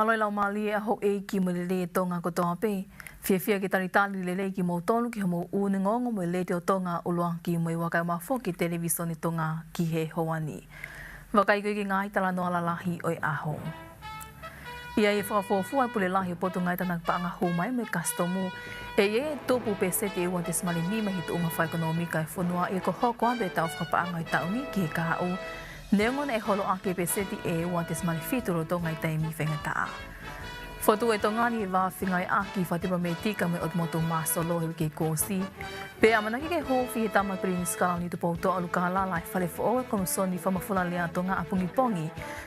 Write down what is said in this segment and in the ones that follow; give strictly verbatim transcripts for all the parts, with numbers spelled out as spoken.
Mālō e laumālie ʻa houʻeiki mo e lelei ʻa Tonga kotoa pē. Fiefia ke talitali lelei kimoutolu ki hoʻomou ʻū neongo mo e Letiō Tonga ʻUluaki mo e Vakai Mafoki Televisone Tonga ki he ʻaho ni. Vakai ko ia ki he ngaahi talanoa lalahi ʻo e ʻaho. ʻI ai e fakafuofua ʻa e Pule Lahi ʻo e Potungāue Tānaki Paʻanga Hū Mai mo e Kasitomu, ʻe ʻi ai e tupu pēseti ʻe ua tesimale nima ʻi he tuʻunga fakaʻekonōmika ʻa e fonua ʻi he hokohoko atu e taʻu fakapaʻanga ʻo e taʻu ni ki he kahaʻu, neongo naʻe holo ʻaki e pēseti ʻe ua tesimale fitu lolotonga e taimi faingataʻa. Fokotuʻu ʻe Tonga ni e vā fengāueʻaki fakatipilometika mo e ʻOtu Motu Māsolo he uike kuo ʻosi, pea ʻamanaki ke huufi ʻe he Tama Pilinisi Kalauni Tupoutoʻa ʻUlukalala e fale foʻou ʻo e Komisoni Fakamafola Lea ʻa Tonga ʻapongipongi,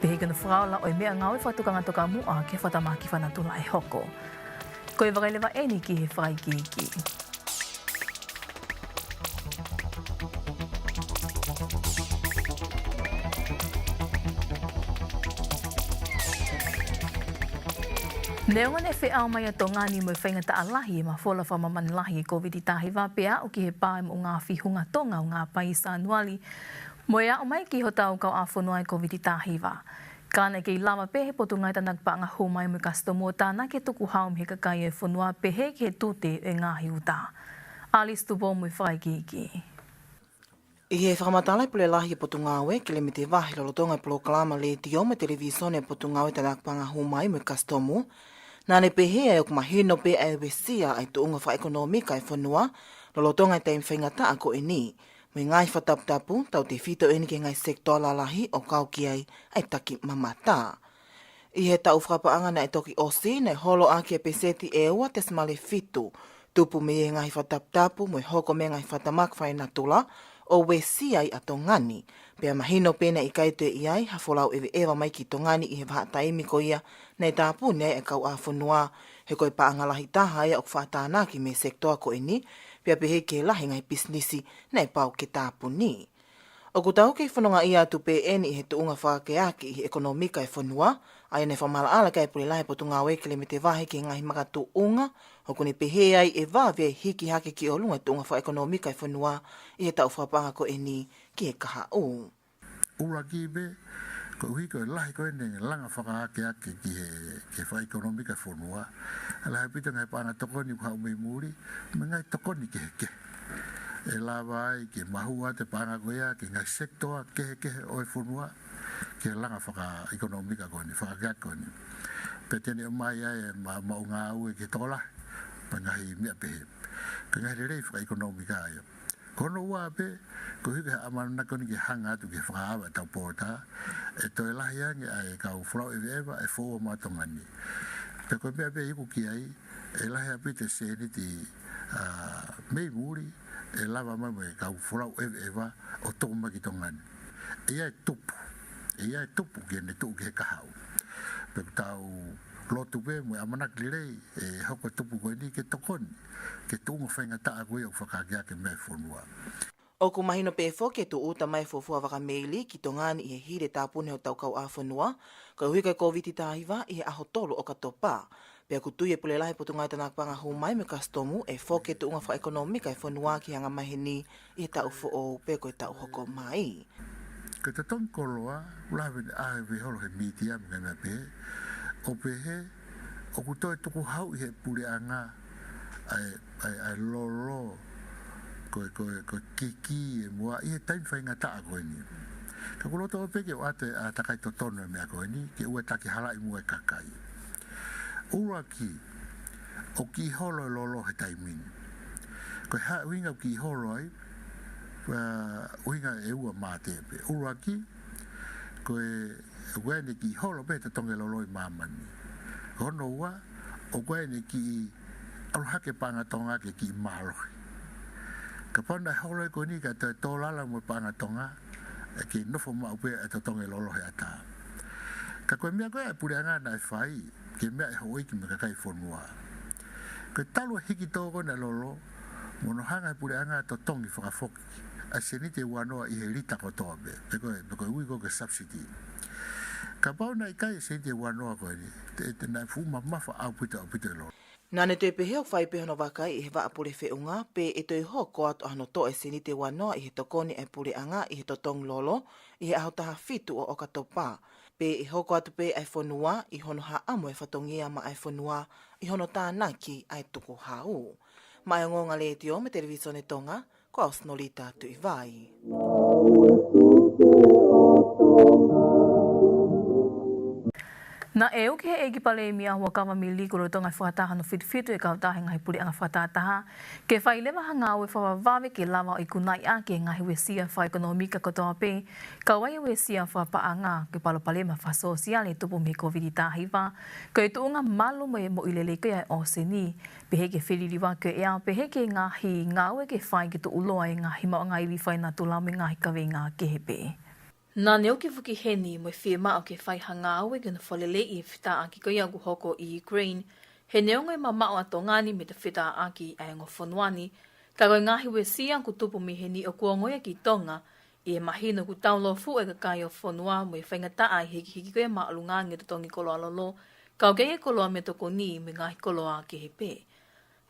pehē ki hono fakaola ʻo e meʻangāue fakatokanga tokamuʻa ki he fakatamaki fakanatula ʻe hoko. Ko e vakai leva eni ki he fakaikiiki. Neongo naʻe feʻao mai ʻa Tonga ni mo e faingataʻa lahi ʻi he mafola fakamāmani lahi ʻa e Kōviti taha hiva pea aʻu ki he pā ʻa e moʻungaafi Hunga Tonga ʻo Ngapai ʻi Sānuali, mo e aʻu mai ki hotau kauʻāfonua ʻa e Kōviti taha hiva, ka naʻe kei lava pē ʻe he Potungāue Tānaki Paʻanga Hū Mai mo e Kasitomu ʻo tānaki e tukuhau mei he kakai ʻo e fonua pehē ki he tute ʻo e ngaahi uta. Alice Tupou mo e fakaikiiki. ʻI he fakamatala ʻa e Pule Lahi ʻo e Potungāue, Kelemete Vahe, lolotonga e polokalama letiō mo e televisone ʻa e Potungāue Tānaki Paʻanga Hū Mai mo e Kasitomu, naʻá ne pehē ai ʻoku mahino pē ʻa e uesia ʻa e tuʻunga fakaʻekonōmika ʻa e fonua lolotonga e taimi faingataʻa ko eni, mo e ngaahi fakataputapu tautefito eni ki he ngaahi sekitoa lalahi ʻo kau ki ai ʻa e takimamata. ʻI he taʻu fakapaʻanga naʻe toki ʻosi, naʻe holo ʻaki e pēseti ʻe ua tesimale fitu, tupu mei he ngaahi fakataputapu mo e hoko mei he ngaahi fakatamaki fakanatula ʻo uesia ai ʻa Tonga ni. Pea mahino pē naʻe ʻikai toe ʻi ai ha folau ʻeveʻeva mai ki Tonga ni ʻi he vahaʻa taimi ko ia naʻe tāpuni ai e kauʻāfonua, he ko e paʻanga lahi taha ia ʻoku fakatānaki mei he sekitoa ko eni, pea pehē ki he lahi e ngaahi pisinisi naʻe pau ke tāpuni. ʻOku tau kei fonongaʻia atu pē eni ʻi he tuʻunga fakaakeake ʻi he ʻekonōmika ʻa e fonua, ʻa ia naʻe fakamaʻalaʻala ki ai e Pule Lahi ʻo e Potungāue, Kelemete Vahe, ki he ngaahi makatuʻunga ʻoku ne pehē ai ʻe vave hiki hake ki ʻolunga e tuʻunga fakaʻekonōmika ʻa e fonua ʻi he taʻu fakapaʻanga ko eni ki he kahaʻu. ʻUluaki pē, koeʻuhi ko e lahi ko eni e langa fakaakeake ki he, ki he fakaʻekonōmika ʻa e fonua, ʻe lahi ʻaupito e ngaahi paʻanga tokoni ʻoku haʻu mei muli, mo e ngaahi tokoni kehekehe. ʻE lava ai ke mahuʻi atu e paʻanga ko ia ki he ngaahi sekitoa kehekehe ʻo e fonua, ki he langa fakaʻekonōmika ko eni, fakaakeake ko eni. Pea te ne ʻomai ai e ma-, maʻu ngāue ki he tokolahi, mo e ngaahi meʻa pehē. Ko e ngaahi lelei fakaʻekonōmika ia. Ko hono ua pē, koeʻuhi ko e ʻamanaki ko eni ke hanga atu ki he fakaava ʻetau pōta, ʻe toe lahi ange ʻa e kau folau ʻeveʻeva ʻe foua maʻa Tonga ni. Pea ko e meʻa pē ʻoku ʻi ai, ʻe lahi ʻaupito e sēniti, ʻa, mei muli, ʻe lava mai mo e kau folau ʻeveʻeva ʻo tuku mai ki Tonga ni. ʻE ʻi ai e tupu, ʻe ʻi ai e tupu ke ne tuʻu ki he kahaʻu. Pea ʻoku tau lotu pē mo e ʻamanaki lelei ʻe hoko e tupu ko eni ke tokoni ki he tuʻunga faingataʻa ko ia ʻoku fakaakeake mei ai e fonua. ʻOku mahino pē foki e tūʻuta mai e fuofua vaka meili ki Tonga ni ʻi he hili e tāpuni hotau kauʻāfonua, koeʻuhi ko e Kōviti taha hiva ʻi he ʻaho tolu ʻo ʻOkatopa. Pea ʻoku tui e Pule Lahi ʻo e Potungāue Tānaki Paʻanga Hū Mai mo e Kasitomu ʻe foki e tuʻunga fakaʻekonōmika ʻa e fonua ki he anga maheni ʻi he taʻu foʻou pe ko e taʻu hoko mai. Ko e totongi koloa, ʻoku lahi ʻene ʻave holo he mītia mo e ngaahi meʻa pehē, ʻo pehē, ʻoku toe tukuhau ʻi he puleʻanga ʻa e, ʻa e, ʻa e lolo, ko e, ko e, ko e kiki ʻe muʻa ʻi he taimi faingataʻa ko eni. Ka ʻoku loto pē ke ʻoatu e ʻātakai totonu e meʻa ko eni, ke ʻoua ʻe takihalaʻi muʻa e kakai. ʻUluaki, ʻoku kiʻi holo e lolo he taimi ni. Ko e hā e ʻuhinga ʻoku kiʻi holo ai, ʻa, ʻuhinga ʻe ua mātē pē. ʻUluaki, ko e, ʻoku ʻi ai ʻene kiʻi holo pē e totongi lolo ʻi māmani. Ko hono ua, ʻoku ʻi ai ʻene kiʻi ʻalu hake paʻanga Tonga ke kiʻi mālohi. Kapau naʻe holo ia ko eni kae toe tō lalo mo e paʻanga Tonga, ʻe kei nofo maʻu pē e totongi lolo he ʻatā. Ka ko e meʻa ko ē ʻa e puleʻanga naʻe fai, ke meaʻi ʻe he houʻeiki mo e kakai e fonua. Ko e talu e hiki tō ko ena e lolo, mo hono hanga ʻe he puleʻanga ʻo totongi fakafoki ʻa e sēniti ʻe uanoa ʻi he lita kotoa pē, pe ko e, pe ko e ui ko ē ko e subsidy. Kapau naʻe ʻikai e sēniti ʻe uanoa ko eni, te, te naʻe fuʻu mamafa ʻaupito, ʻaupito e lolo. Naʻá ne toe pehē ʻoku fai pē hono vakai ʻe he Vaʻa Pule Feʻunga pe ʻe toe hoko atu ʻa hono toʻo e sēniti ʻe uanoa ʻi he tokoni ʻa e puleʻanga ʻi he totongi lolo ʻi he ʻaho taha fitu ʻo ʻOkatopa. Pea ʻe hoko atu pē ʻa e fonua ʻi hono haʻamo e fatongia maʻa e fonua ʻi hono tānaki ʻa e tukuhau. Maʻá e Ongoongo Letiō mo e Televisone Tonga, ko au Sinolita Tuʻivai. Naʻe uki ʻe he ʻEiki Palēmia Huʻakavameiliku lolotonga e fakataha hono fitufituʻi e kautaha e ngaahi puleʻanga fakatahataha, ke fai leva ha ngāue fakavavevave ke lava ʻo ikunaʻi ʻaki e ngaahi uesia fakaʻekonōmika kotoa pē, kau ai e uesia fakapaʻanga, ko e palopalema fakasōsiale tupu mei he Kōviti taha hiva, ko e tuʻunga malu mo e moʻui lelei ko ia e ʻōseni, pehē ki he feliliuaki ʻo e ʻea, pehē ki he ngaahi ngāue ke fai ke tuʻuloa e ngaahi maʻuʻanga ivi fakanatula mo e ngaahi kaveinga kehe pē. Naʻá ne uki foki heni mo e fiemaʻu ke fai ha ngāue ke ne fakaleleiʻi e fetāʻaki ko ia ʻoku hoko ʻi Ukraine, he neongo e mamaʻo ʻa Tonga ni mei he fetāʻaki ʻa e ongo fonua ni, ka ko e ngaahi uesia ʻoku tupu mei heni ʻoku ongo ia ki Tonga, ʻi he mahino ʻoku taulōfuʻu e kakai ʻo e fonua mo e faingataʻa ʻi he hikihiki ko ia māʻolunga ange e totongi koloa lolo, kau ki he koloa meʻatokoni mo e ngaahi koloa kehe pē.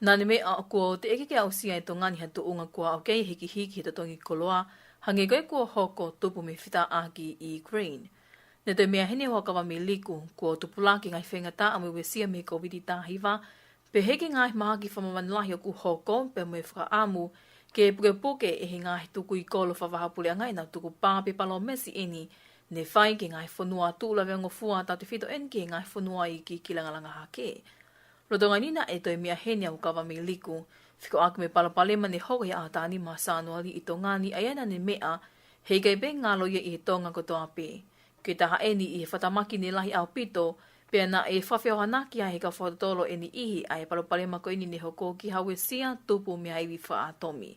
Naʻá ne meʻa ʻoku teʻeki ke aʻusia ʻe Tonga ni ha tuʻunga kuo aʻu ki ai e hikihiki he totongi koloa, hangē ko ia kuo hoko tupu mei he fetāʻaki ʻi Ukraine. Ne toe meʻa heni ʻa Huʻakavameiliku, kuo tupulaki e ngaahi faingataʻa mo e uesia mei he Kōviti taha hiva, pehē ki he ngaahi mahaki fakamāmani lahi ʻoku hoko, pea mo e fakaʻamu ke pukepuke ʻe he ngaahi tukui kolo fakavahaʻapuleʻanga ʻenau tukupā pe palōmesi ʻeni ne fai ki he ngaahi fonua tuʻu lavea ngofua, tautefito ʻeni ki he ngaahi fonua iiki kilangalanga hake. Lolotonga ʻeni naʻe toe meʻa heni ʻa Huʻakavameiliku, fekauʻaki mo e palopalema ne hoko he ʻaho taha nima Sānuali ʻi Tonga ni, ʻa ia naʻá ne meʻa, he ʻikai pē ngalo ia ʻi he Tonga kotoa pē. Ko e taha ʻeni ʻi he fakatamaki ne lahi ʻaupito, pea naʻe fakafehoanaki ai ʻe he kau fakatotolo ʻe niʻihi ʻa e palopalema ko ʻeni ne hoko ki ha uesia tupu mei ha ivi fakaʻātomi.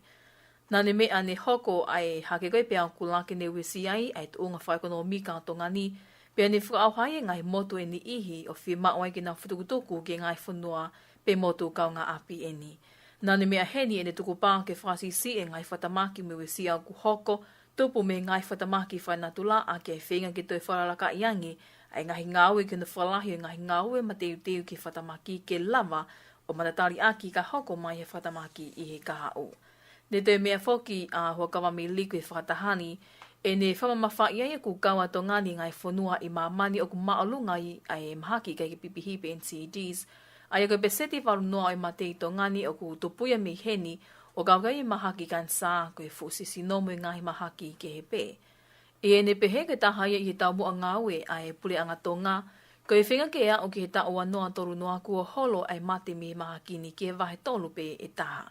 Naʻá ne meʻa ne hoko ʻa e hahake ko ia e peau kula ke ne uesia ai ʻa e tuʻunga fakaʻekonōmika ʻo Tonga ni, pea ne fakaʻauha ai e ngaahi motu ʻe niʻihi ʻo fiemaʻu ai ke nau fetukutuku ki he ngaahi fonua pe motu kaungāʻapi ʻeni. Naʻá ne meʻa heni ʻene tukupā ke fakasiʻisiʻi e ngaahi fakatamaki mo e uesia ʻoku hoko, tupu mei he ngaahi fakatamaki fakanatula, ʻaki e feinga ke toe fakalakalaka ange ʻa e ngaahi ngāue ke ne fakalahi e ngaahi ngāue mateuteu ki he fakatamaki ke lava ʻo matatali ʻaki ka hoko mai ha fakatamaki ʻi he kahaʻu. Ne toe meʻa foki ʻa Huʻakavameiliku he fakataha ni, ʻene fakamamafaʻi ai ʻoku kau ʻa Tonga ni he ngaahi fonua ʻi māmani ʻoku māʻolunga ai ʻa e mahaki ʻikai ke pipihi pe N C Ds, ʻa ia ko e peseti valu noa ʻo e mate ʻi Tonga ni ʻoku tupu ia mei heni, ʻo kau ki ai e mahaki kanisā, ko e fuʻu sisino mo e ngaahi mahaki kehe pē. ʻI heʻene pehē ko e taha ia ʻi he taumuʻa ngāue ʻa e Puleʻanga Tonga, ko e feinga ke aʻu ki he taʻu ua noa tolu noa kuo holo ʻa e mate mei he mahaki ni ki he vahe tolu pē ʻe taha.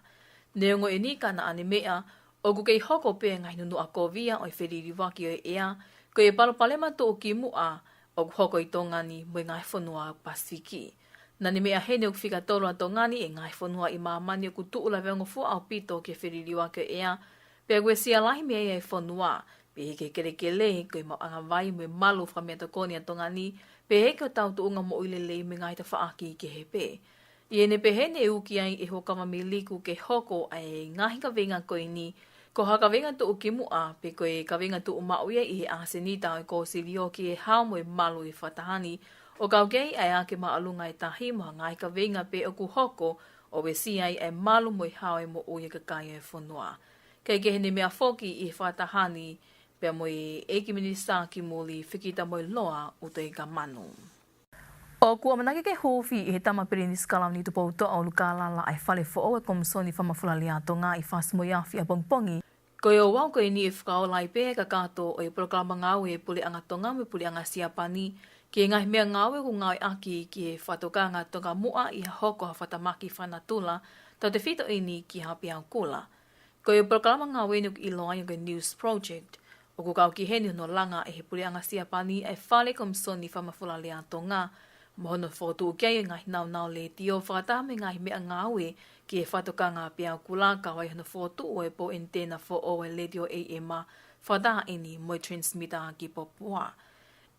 Neongo ʻeni ka naʻá ne meʻa, ʻoku kei hoko pē e ngaahi nunuʻa kovi ia ʻo e feliliuaki ʻo e ʻea, ko e palopalema tuʻuki muʻa ʻoku hoko ʻi Tonga ni mo e ngaahi fonua Pasifiki. Naʻá ne meʻa heni ʻoku fika tolu ʻa Tonga ni he ngaahi fonua ʻi māmani ʻoku tuʻu lavea ngofua ʻaupito ki he feliliuaki ʻo e ʻea, pea uesia lahi mei ai e fonua, pehē ki he kelekele, ko e maʻuʻanga vai mo e malu fakameʻatokoni ʻa Tonga ni, pehē ki hotau tuʻunga moʻui lelei mo e ngaahi tafaʻaki kehe pē. ʻI heʻene pehē ne uki ai ʻe Huʻakavameiliku ke hoko ʻa e ngaahi kaveinga ko ʻeni, ko ha kaveinga tuʻuki muʻa, pe ko e kaveinga tuʻumaʻu ia ʻi he ʻasenita ʻo e kōsilio ki he hao mo e malu ʻi he fakataha ni, ʻo kau ki ai ʻa e ake māʻolunga e tahi mo ha ngaahi kaveinga pē ʻoku hoko ʻo uesia ai ʻa e malu mo e hao e moʻui e kakai e fonua. Kae kehe ne meʻa foki ʻi he fakataha ni, pea mo e ʻEiki Minisitā ki Muli, Fekitamoeloa ʻUtoikamanu. ʻOku ʻamanaki ke huufi ʻe he Tama Pilinisi Kalauni Tupoutoʻa ʻUlukalala ʻa e fale foʻou e Komisoni Fakamafola Lea Tonga ʻi Fasi-mo-e-Afi ʻapongipongi. Ko e ouau ko ʻeni ʻe fakaola ai pē e kakato ʻo e polokalama ngāue e Puleʻanga Tonga mo e Puleʻanga Siapani, ki he ngaahi meʻangāue ʻoku ngāueʻaki ki he fakatokanga Tonga Muʻa ʻi ha hoko ha fakatamaki fakanatula, tautefito ʻeni ki ha peau kula. Ko e polokalama ngāue ni ʻoku ʻiloa ai ko e NEWS Project, ʻoku kau ki heni hono langa ʻe he Puleʻanga Siapani ʻa e fale Komisoni Fakamafola Lea Tonga, mo hono fokotuʻu ki ai e ngaahi naunau letiō fakataha mo e ngaahi meʻangāue ki he fakatokanga peau kula, kau ai hono fokotuʻu e pou ʻenitena foʻou e Letiō A M, fakataha ʻeni mo e transmitter ki Popua.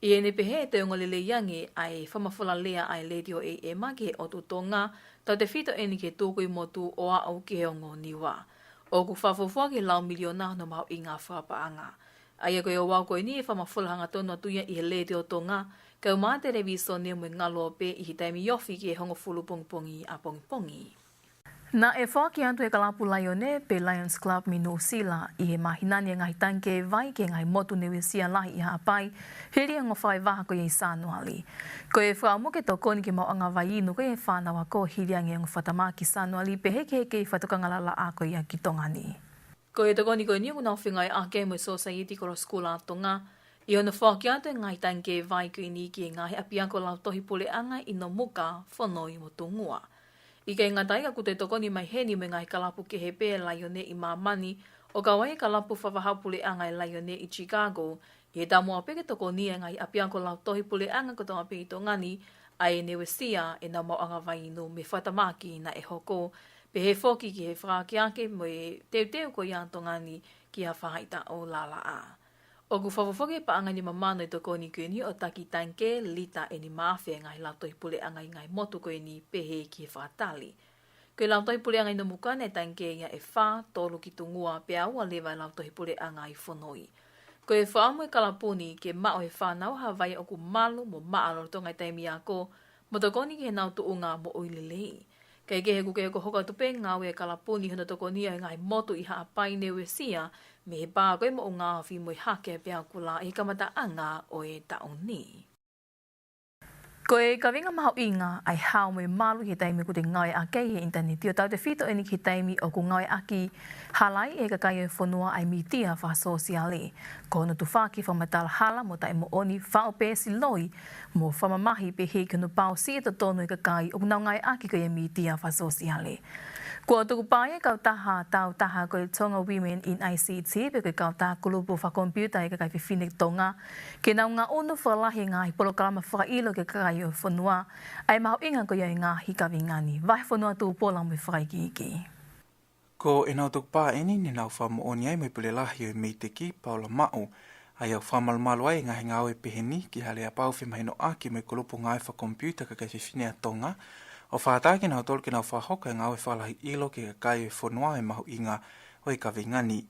ʻI heʻene pehē ʻe toe ongo lelei ange ʻa e fakamafola lea ʻa e Letiō A M ki he ʻotu Tonga, tautefito ʻeni ki he tukui motu ʻo aʻu ki he ongo Niua. ʻOku fakafuofua ki he lau miliona hono mahuʻinga fakapaʻanga. ʻA ia ko e ouau ko ʻeni ʻe fakamafola hangatonu atu ia ʻi he Letiō Tonga, kae ʻumaʻā e televīsone mo e ngaluope ʻi he taimi ofi ki he hongofulu pongipongi ʻapongipongi. Naʻe foaki atu ʻe he kalapu Laione pe Lions Club mei Nuʻusila ʻi he māhina ni e ngaahi tangikē vai ki he ngaahi motu Nuʻusila lahi ʻi Haʻapai, hili e ongo faivaha ko ia ʻi Sānuali. Ko e fakaʻamu ke tokoni ki he maʻuʻanga vai inu ko ia ʻa e fānau ako hili ange e ongo fakatamaki Sānuali pehē ki he kei fakatokanga lalaʻā ko ia ki Tonga ni. Ko e tokoni ko eni ʻoku nau fengāueʻaki mo e Sōsaieti Kolo Sikula ʻa Tonga, ʻi hono foaki atu e ngaahi tangikē vai ko eni ki he ngaahi ʻapiako lautohi puleʻanga ʻi Nomuka, Fonoi mo Tungua. ʻIkai ngata ai ka kuo toe tokoni mai heni mo e ngaahi kalapu kehe pē ʻa e Laione ʻi māmani, ʻo kau ai e kalapu fakavahaʻapuleʻanga ʻa e Laione ʻi Chicago, ʻi he taumuʻa pē ke tokoni e ngaahi ʻapiako lautohi puleʻanga kotoa pē ʻi Tonga ni, ʻa e Nuʻusila ʻenau maʻuʻanga vai inu mo e fakatamaki naʻe hoko, pehē foki ki he fakaakeake mo e teuteu ko ia ʻa Tonga ni ki ha faʻahitaʻu lalaʻā. ʻOku fakafoki e paʻanga ʻe nima mano e tokoni ko eni ʻo taki tangikē lita ʻe nima afe e ngaahi lautohi puleʻanga ʻi he ngaahi motu ko eni pehē ki he fakatali. Ko e lautohi puleʻanga ʻi Nomuka naʻe tangikē ia ʻe fā, tolu ki Tungua pea ua leva e lautohi puleʻanga ʻi Fonoi. Ko e fakaʻamu e kalapu ni ke maʻu ʻe he fānau ha vai ʻoku malu mo maʻa lolotonga e taimi ako, mo tokoni ki heʻenau tuʻunga moʻui lelei. Kae kehe ʻoku kei hoko atu pē e ngāue ʻa e kalapu ni hono tokoni ʻa e ngaahi motu ʻi Haʻapai Nuʻusila, mei he pā ko ia moʻungaafi mo e hake ʻa e peau kula ʻi he kamataʻanga ʻo e taʻu ni. Ko e kaveinga mahuʻinga ʻa e hao mo e malu ʻi he taimi ʻoku te ngāueʻaki ai e ʻinitaneti ʻo tautefito eni ki he taimi ʻoku ngāueʻaki hala ai ʻe he kakai ʻo e fonua ʻa e mītia fakasōsiale. Ko hono tufaki fakamatala hala mo taʻemoʻoni, faʻo pē siloi mo fakamamahi pehē ki hono pausi e totonu ʻa e kakai ʻoku nau ngāueʻaki ko ia e mītia fakasōsiale. Kuo tukupā e kautaha tāutaha ko e Tonga Women in I C T, pe ko e kautaha kulupu fakakomipiuta ʻa e kakai fefine Tonga, ke nau ngaʻunu fakalahi e ngaahi polokalama fakaʻilo ki he kakai ʻo e fonua ʻa e mahuʻinga ko ia ʻo e ngaahi kaveinga ni. Vahefonua Tupola mo e fakaikiiki. Ko ʻenau tukupā eni ne nau fakamoʻoni ai mo e Pule Lahi ʻo e MEIDECC, Paula Maʻu, ʻa ia ʻoku fakamalumalu ai e ngaahi ngāue pehē ni ki ha aleapau femahinoʻaki mo e kulupu ngāue fakakomipiuta ʻa e kakai fefine ʻa Tonga, ʻo fakatatau kinautolu ke nau fakahoko e ngāue fakalahi ʻilo ki he kakai ʻo e fonua ʻa e mahuʻinga ʻo e kaveinga ni.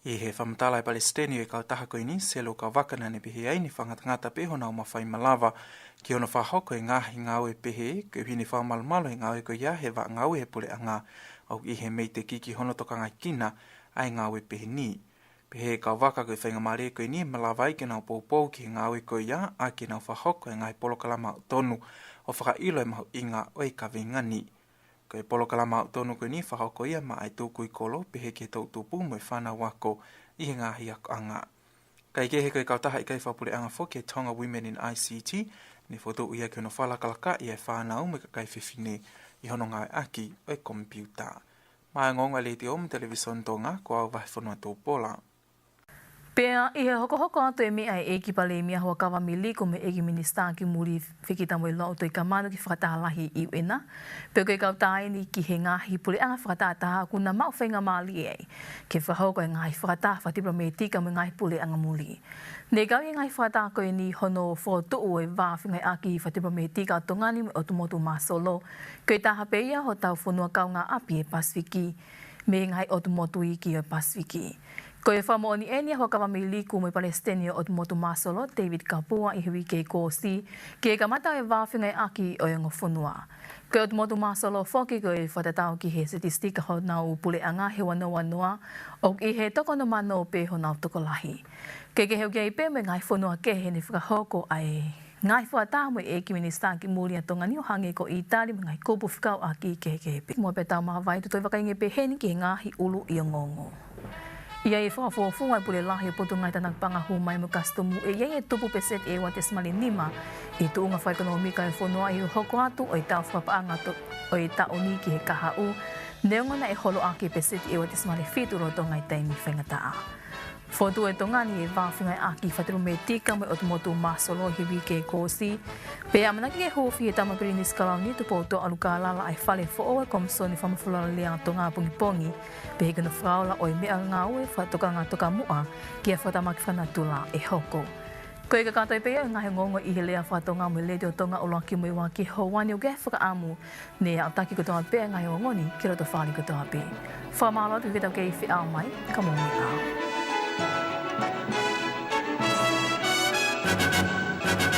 ʻI he fakamatala ʻa e Palesiteni ʻo e kautaha ko eni, Selu Kauvaka, naʻa ne pehē ai ne fakangatangata pē honau mafai malava ki hono fakahoko e ngaahi ngāue pehē, koeʻuhi ne fakamalumalu e ngāue ko ia he vaʻa ngāue ʻa e puleʻanga ʻoku ʻi he MEIDECC ki hono tokangaʻi kinautolu ʻa e ngāue pehē ni. Pehē ʻe Kauvaka ko e faingamālie ko eni ʻe malava ai ke nau poupou ki he ngāue ko ia ʻaki ʻenau fakahoko e ngaahi polokalama ʻoku tonu ʻo fakaʻilo e mahuʻinga ʻo e kaveinga ni. Ko e polokalama ʻoku tonu ko eni ʻe fakahoko ia maʻa e tukui kolo, pehē ki he toʻutupu mo e fānau ako ʻi he ngaahi akoʻanga. Kae kehe, ko e kautaha ʻikai fakapuleʻanga foki e Tonga Women in I C T, ne fokotuʻu ia ki hono fakalakalakaʻi e fānau mo e kakai fefine ʻi hono ngāueʻaki ʻo e komipiuta. Maʻá e ongoongo ʻa e Letiō mo e Televīsone Tonga, ko au Vahefonua Tupola. Pea ʻi he hokohoko atu e meʻa ʻa e ʻEiki Palēmia Huʻakavameiliku mo e ʻEiki Minisitā ki Muli, Fekitamoeloa ʻUtoikamanu, ki he fakataha lahi ʻi ʻUʻena, pea ko e kau tā eni ki he ngaahi puleʻanga fakatahataha ʻoku na maʻu faingamālie ai ke fakahoko e ngaahi fakataha fakatipilometika mo e ngaahi puleʻanga muli. Ne kau ʻi he ngaahi fakataha ko eni hono fokotuʻu e vā fengāueʻaki fakatipilometika ʻa Tonga ni mo e ʻOtu Motu Māsolo, ko e taha pē ia hotau fonua kaungāʻapi ʻi he Pasifiki mei he ngaahi ʻotu motu iiki ʻo e Pasifiki. Ko e fakamoʻoni eni ʻa Huʻakavameiliku mo e Palesiteni ʻo e ʻOtu Motu Māsolo, David Kapua, ʻi he uike kuo ʻosi, ki he kamata ʻo e vā fengāueʻaki ʻo e ongo fonua. Ko e ʻOtu Motu Māsolo foki, ko e fakatatau ki he sitisitiki honau puleʻanga he ua noa ua noa, ʻoku ʻi he toko ono mano pē honau tokolahi. Kae kehe, ʻoku ʻi ai pē mo e ngaahi fonua kehe ne fakahoko ai e ngaahi fakataha mo e ʻEiki Minisitā ki Muli ʻa Tonga ni, ʻo hangē ko ʻĪtali mo e ngaahi kupu fekauʻaki kehekehe pē. Muʻa pea tau māvae, tau toe vakai angē pē heni ki he ngaahi ʻuluʻi ongoongo. ʻI he fakafofonga ʻa e Pule Lahi ʻo e Potungāue Tānaki Paʻanga Hū Mai mo e Kasitomu, ʻe ʻi ai e tupu peseti ʻe ua tesimale nima e tuʻunga fakaʻekonōmika ʻo e fonua ʻi he hoko atu ʻo e tau fakapaʻanga to-, ʻo e taʻu ni ki he kahaʻu, neongo naʻe holo ʻaki e peseti ʻe ua tesimale fitu lolotonga e taimi faingataʻa. Fokotuʻu ʻe Tonga ni e vā fengāueʻaki fakatipilometika mo e ʻOtu Motu Māsolo he uike kuo ʻosi, pea ʻamanaki ke huufi ʻe he Tama Pilinisi Kalauni Tupoutoʻa ʻUlukalala ʻa e fale foʻou ʻo e Komisoni Fakamafola Lea ʻa Tonga ʻapongipongi, pehē ki hono fakaola ʻo e meʻangāue fakatokanga tokamuʻa ki ha fakatamaki fakanatula ʻe hoko. Ko e kakato ia pē ʻo e ngaahi ongoongo ʻi he lea faka-Tonga mo e Letiō Tonga ʻo e ʻuluaki mo e ua ki he houa ni, ʻoku ʻi ai e fakaʻamu ke aʻutaki kotoa pē e ngaahi ongoongo ni ki loto fale kotoa pē. Fakamālō atu ki he tau kei feʻao mai, ka mou meʻa ā.